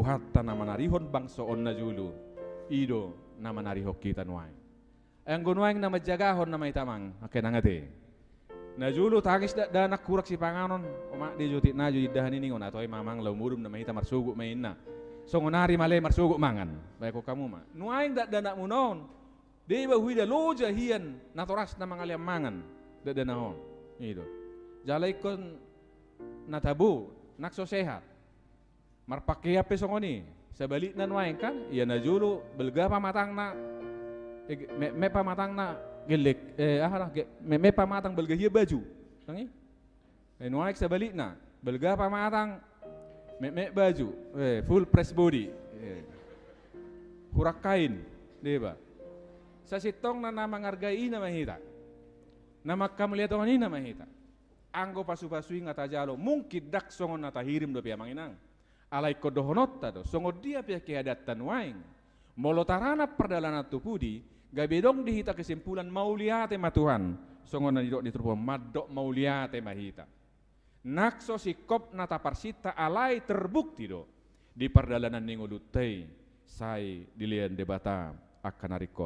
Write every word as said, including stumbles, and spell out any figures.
Rohanta na manarihon bangso on na jolo, i do na manarihon hita nuaeng. Anggo nuaeng na manjagahon nama hita amang, angka inang ate. Na jolo tangis dakdanak hurang sipanganon, omak di jotik na jo indahan i ningon, atau i ma amang laho modom nama hita marsogot ma inna. Songon ari male marsogot mangan, baikon hamu ma. Nuaeng dakdanakmuna on, deba huida loja hian natorasna mangalean mangan dakdanak on. I do. Jala ingkon na tabo, nang so sehat. Marpangkean pe songon i. Sabalikna nuaeng kan, ia na jolo balga pamatangna, eh, ge-, me-, me pamatangna gellek, eh, aha, ge-, me-, me pamatang balga hian baju. Songon i. Eh, nuaeng sabalikna, balga pamatang, me-, me baju, eh, full fresh body. Eh. Hurang kain, deba. Sasintongna na mangargai i nama hita. Na mangkamaliatongan i nama hita. Anggo pasupasu i nga tajalo, mungkin ndang songon na tahirim dope amang inang. Alai ingkon dohononta do, songon dia pe keadaanta nuaeng. Molo taranap pardalanan tu pudi, gabe dong di hita kesimpulan mauliate ma Tuhan. Songon na nidok ni turpuk on, mandok mauliate ma hita. Nang so singkop na taparsinta alai terbukti do. Di pardalanan ni ngolunta i, sai dilean Debata angka na ringkot.